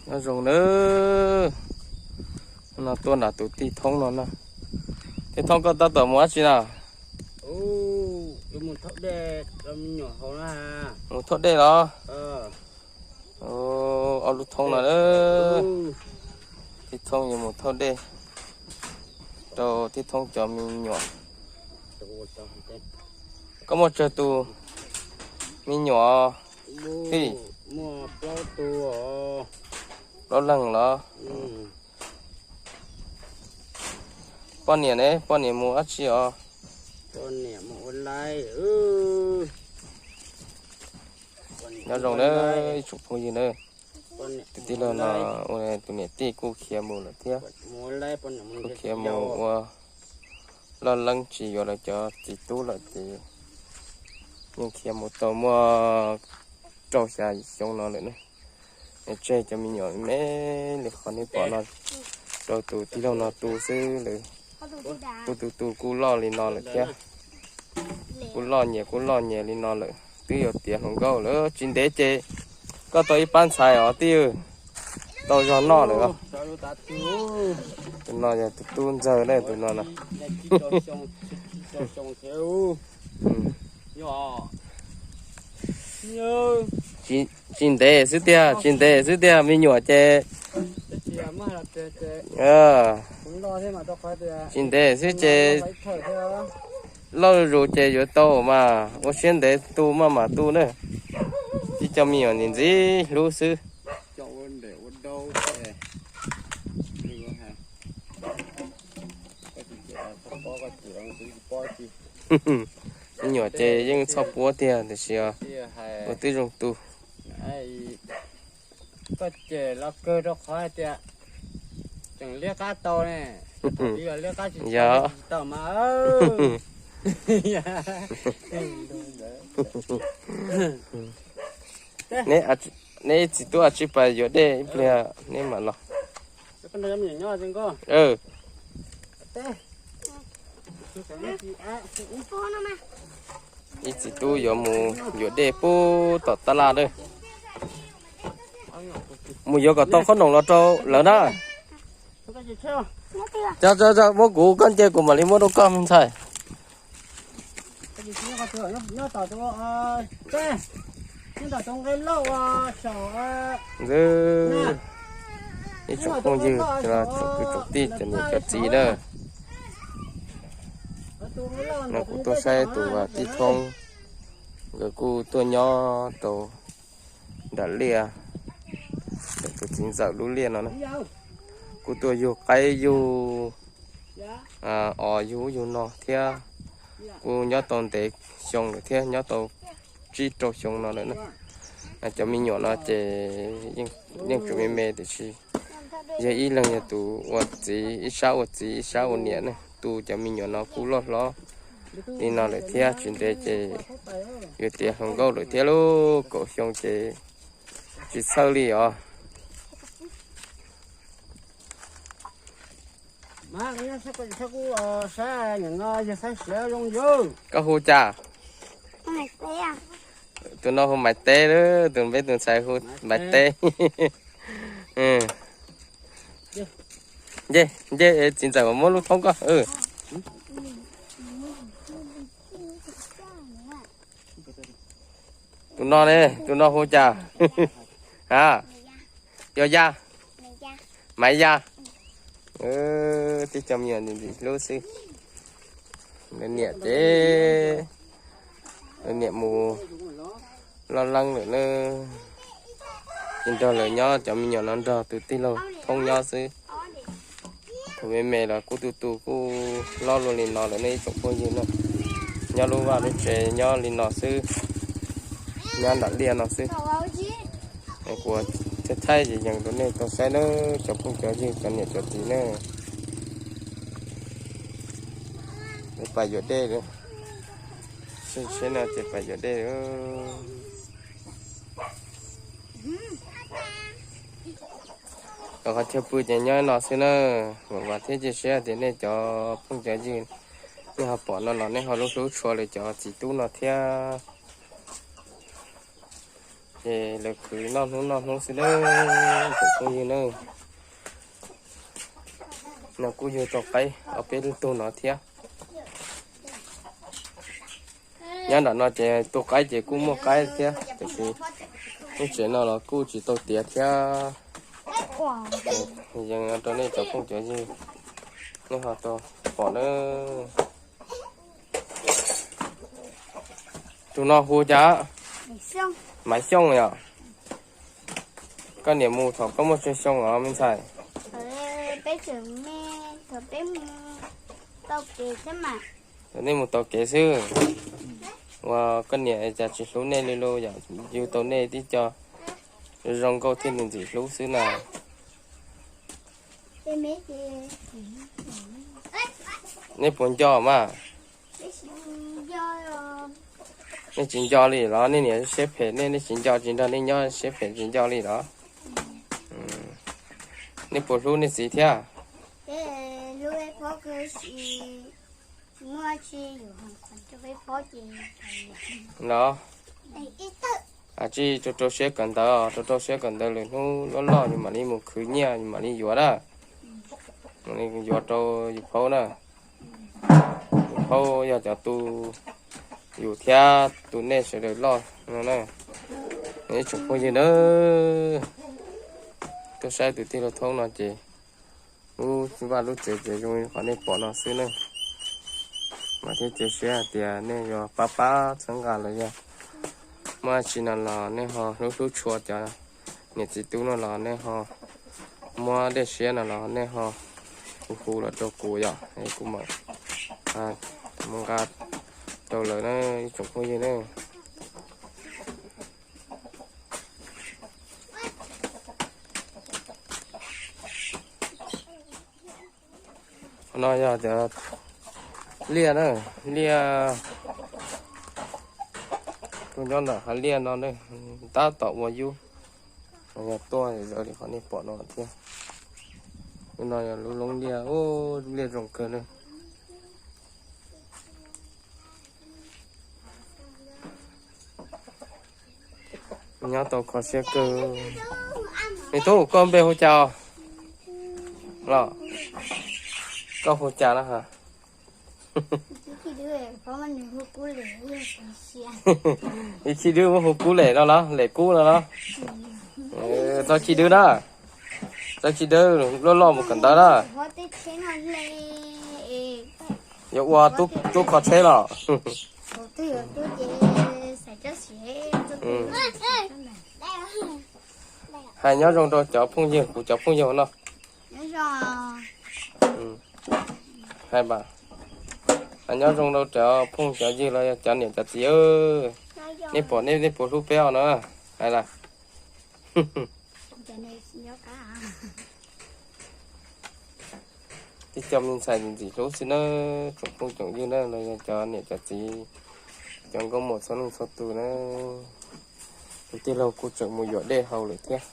Nyob zoo nawb, no tuaj nram tus tij Thoob no na. Tij Thoob, koj tab tom mus dab tsi na? Mus thauj dej los? Ob lub Thoob no na. Tij Thoob yuav mus thauj dej rau tij Thoob cov me nyuam. Koj muaj tsawg tus me nyuam tij? Plaub leeg los? Poj niam ne, poj niam mus dab tsi os? Nyob zoo na ib tsoom phooj ywg na. Tus tij laug no ua tus niam tij kuj khiav mus lawm thiab. Kuj khiav mus ua loj leeb tsis yuav lawv cov txiv tub lawm ces yeej khiav mus tau muaj rau xya xyoo no lawm ne. Es tseg cov me nyuam me li qhov nej pom no rau tus tij laug no tu xwb lawm. Kuj tu tu kuj loj li no lawm thiab. Kuj loj nyias kuj loj nyias li no lawm, twb yuav tiav hluas nkauj lawm. Tsis ntev ces koj tau ib pab ntxhais os tij, tau zog noj lawm. Tus no yog tus tub ntxawg na, tus no na. Tsis ntev xwb tiag, tsis ntev xwb tiag, me nyuam ces tsis ntev xwb ces loj zus ces yuav tau mas ua siab ntev tu maj mam tu na. Tib co me nyuam ntxim ntxim hlub xwb. Me nyuam ces yeej txhob puab tiag tiam sis ua twb zoo tu. Koj cem los kawg rau qhov hais tias tseem liab qab tau ne, liab qab tsis tau mas. Neb ib txiv tub a, tsij pais yuav dej ib pliag neb mam los. Ib txiv tub yuav mus yuav dej pub tom tab laj lawm. Mus yuav kom tau qhob noom los rau lawv na. Muab kuv koj nce kuv mam li muab rau koj me ntxhais. Ntxwb, ib tsoom phooj ywg, tsoom kwv tsoom tij, cov niam cov txiv na. No kuv tuaj saib tus tij Thoob, nkawd kuj tuaj nyob rau nram liaj, tus txiv ntxawm lub liaj no na. Kuj tuaj yug qaib yug os yug ub yug no thiab. Kuj nyob tau ntev xyoo lawm thiab, nyob tau tsib rau xyoo no lawm na. Cov me nyuam no ces yeej tseem me me tiam sis yog ib leeg yog tus ua txiv, ib sab ua txiv ib sab ua niam na. Tu cov me nyuam no kuj loj hlob li no lawm thiab, tsis ntev ces yuav tiav hluas nkauj lawm thiab lauj, kaum xyoo ces tsis txhawj li os. Koj hu cas? Tus no hu Maiv Teb, tus peb tus ntxhais hu Maiv Teb. Nce, nce, txiv ntxawm muab lub thoob koj. Tus no ne, tus no hu cas? A, yog Yaj, Maiv Yaj. Tib co me nyuam ntxim ntxim hlub xwb. Lawv niam ces, lawv niam mus loj leeb lawm na. Ces nrog lawv nyob, cov me nyuam no nrog tus tij laug Thoob nyob xwb. Tus me me los kuj tu tu kuj hlob luaj li no lawm nej ib tsoom phooj ywg na. Nyob lub vaj lub tsev nyob li no xwb, nyob nram liaj no xwb. Kuv thaij thaij ces yees rau nej tau saib na, cov phooj cov ywg cov niam cov txiv na. Pais yuav dej, seb no ces pais yuav dej. Qhov chaw pw ces nyob no xwb na. Vam thiab cia siab tias nej cov phooj cov ywg, nej ho pom no los nej ho hlub hlub tshua li cov txiv tub no thiab. Ces lawv khwv noj hnub noj hnub xwb na. Yog ne, no kuj yug tau qaib ob peb tug no thiab. Nyob nram no ces tus qaib ces kuj muaj qaib thiab tiam sis lub tsev no los kuj tsis tau tiav thiab. Yees rau nej cov phooj cov ywg, nej ho tau pom na. Tus no hu cas? Maiv Xyooj yom. Koj niam mus thaum koj muaj tsawg xyoo os me ntxhais? Nej mus taus kev xwb. Ua koj niam cas tsis hlub nej li lauj yom, yug tau nej tib co zoo nkauj thiaj li ntxim hlub xwb na. Nej puas nco mas? Nej tsis nco li los? Nej niam siab phem, nej nej tsis nco, tsis nrog nej nyob siab phem tsis nco li los? Nej puas hlub nej txiv thiab? Los, tsis rau rau siab kawm ntawv, rau rau siab kawm ntawv lwm hnub loj loj yus mam li mus khwv nyiaj yus mam li yuav na. Mam li yuav rau yus phaub na. Yus phaub yog cov tu yus thiab tu nej sawv daws loj no na. Ib tsoom phooj ywg na, tuaj saib tus tij laug Thoob no ces lub vaj lub tsev ces zoo li qhov nej pom no xwb na. Mas thiab cia siab hais tias nej yuav pab pab txhawb nqa los yog muaj dab tsi no los nej ho hlub hlub tshua cov niam txiv tub no los nej ho muab dej siab no los nej ho hu hu los rau kuv yom, kuv mam mus nqa rau lawm na ib tsoom phooj ywg na. Qhov no yog cov liaj na, liaj tuaj nyob ntawm hav liaj no na, tab tom ua yub, yog tuaj zawv li qhov nej pom no thiab. Lub no yog lub loob liaj, lub liaj zoo kawg na. Nyob tau kho siab kawg. Me tub, koj npe hu cas los? Koj hu cas na ha? Ib Khib Dwb muab hu Kub Lem no los, Lem Kub no los? Txhob Khib Dwb na, txhob Khib Dwb, loj loj mus kawm ntawv na. Yuav ua tub kho tsheb los? Hais nyob zoo rau cov phooj ywg, kuv cov phooj ywg no. Hais nyob zoo rau cov phooj cov ywg los yog cov niam cov txiv. Nej pom nej puas hlub peb os no? Hais lawm. Tib co me ntxhais ntxim hlub xwb na, tsoom phooj tsoom ywg na, los yog cov niam cov txiv, cov nkauj muam txhua leej txhua tus na. Tus tij laug kuj tseem mus yuav dej haus lawm thiab.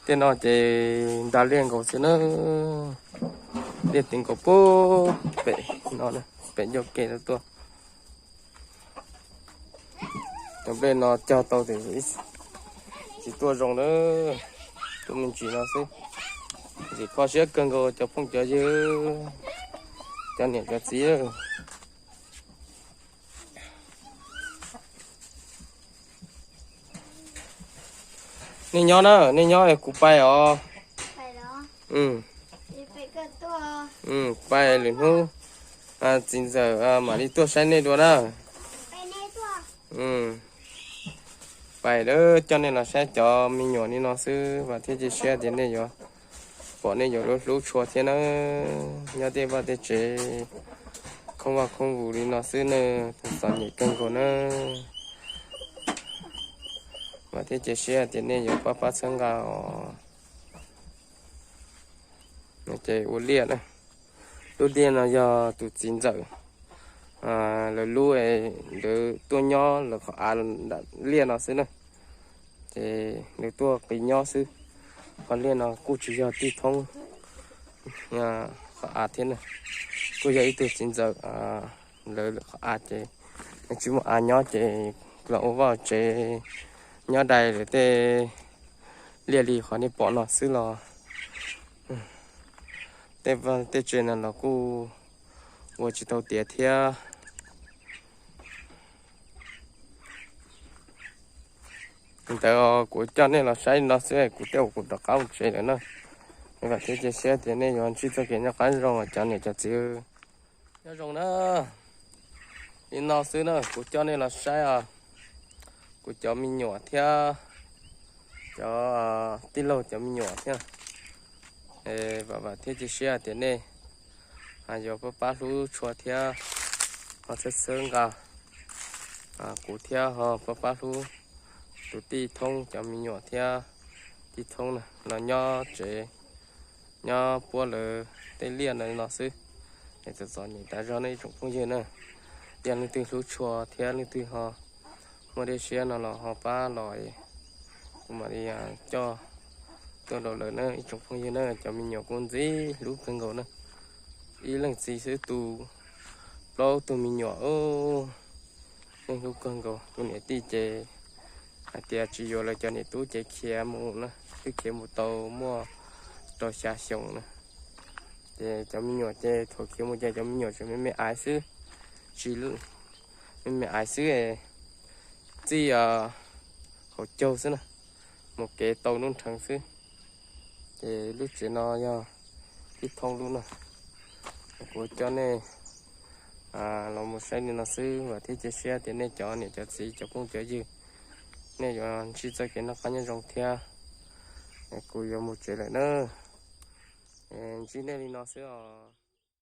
Tej no ces nta liaj nkaus xwb na, liaj ti nkaus puag pem no, pem ncauj ke tuaj. Cov nplej no cog tau ces tsis tuaj zoo na, tuaj me ntsis no xwb. Ntxim kho siab kawg nkaus cov phooj cov ywg, cov niam cov txiv. Nej nyob na, nej nyob kuv pais os. Pais lwm hnub txiv ntxawm mam li tuaj saib nej dua na. Pais lawm, coj nej los saib cov me nyuam li no xwb, vam thiab cia siab tias nej yuav pom nej yuav hlub hlub tshua thiab na. Nyob tej vaj tej tsev khoob vaj khoob vus li no xwb na, txom nyem kawg nkaus na. Vam thiab cia siab tias nej yuav pab pab txhawb nqa os. Ces ua liaj na, lub liaj no yog tus txiv ntxawm lawv lub, lawv tuaj nyob lawv qhov av liaj no xwb na. Ces lawv tuaj qis nyob xwb. Qhov liaj no kuj tsis yog tij thoob qhov av thiab na, kuj yog ib tug txiv ntxawm lawv qhov av ces Tsis muaj av nyob ces los ua vaj tsev nyob dai lawm tej liaj li qhov nej pom no xwb los tej vaj tej tsev no los kuj ua tsis tau tiav thiab. Li ntawd kuv coj nej los saib li no xwb, kuv tej uas kuv rov qab mus tsev lawm na. Vam thiab cia siab tias nej yuav ntsib txoj kev noj qab zoo cov niam cov txiv. Nyob zoo na, li no xwb na kuv coj nej los saib os, kuv cov me nyuam thiab cov tij laug cov me nyuam thiab. Vam vam thiab cia siab tias nej yuav pab pab hlub tshua thiab ho txhawb txhawb nqa kuv thiab ho pab pab hlub tus tij Thoob cov me nyuam thiab tij Thoob na los nyob tsev nyob puab lawv tej liaj no xwb. Es txom txom nyem tas zog nej ib tsoom phooj ywg na, yog leej twg hlub tshua thiab leej twg ho muaj dej siab no los ho pab los, kuv mam li coj tuaj rau lawm na ib tsoom phooj ywg na. Cov me nyuam kuj ntxim hlub kawg nkaus na, ib leej txiv xwb tu plaub tug me nyuam, yeej hlub kawg nkaus. Kuv niam tij ces hais tias tsis yuav lawv cov niam tub ces khiav mus na, twb khiav mus tau muaj rau xya xyoo na. Ces cov me nyuam ces thaum khiav mus ces cov me nyuam tseem me me aiv xwb, tsis me me aiv xwb, txij hauv caug xwb na, mus kev tau hnub nrheev xwb. Ces lub tsev no yog tij Thoob lub no. Kuv coj nej los mus saib li no xwb, vam thiab cia siab tias nej cov niam cov txiv cov phooj cov ywg nej yuav ntsib txoj kev noj qab nyob zoo thiab. Kuv yuav mus tsev lawm na, ntsib nej li no xwb os.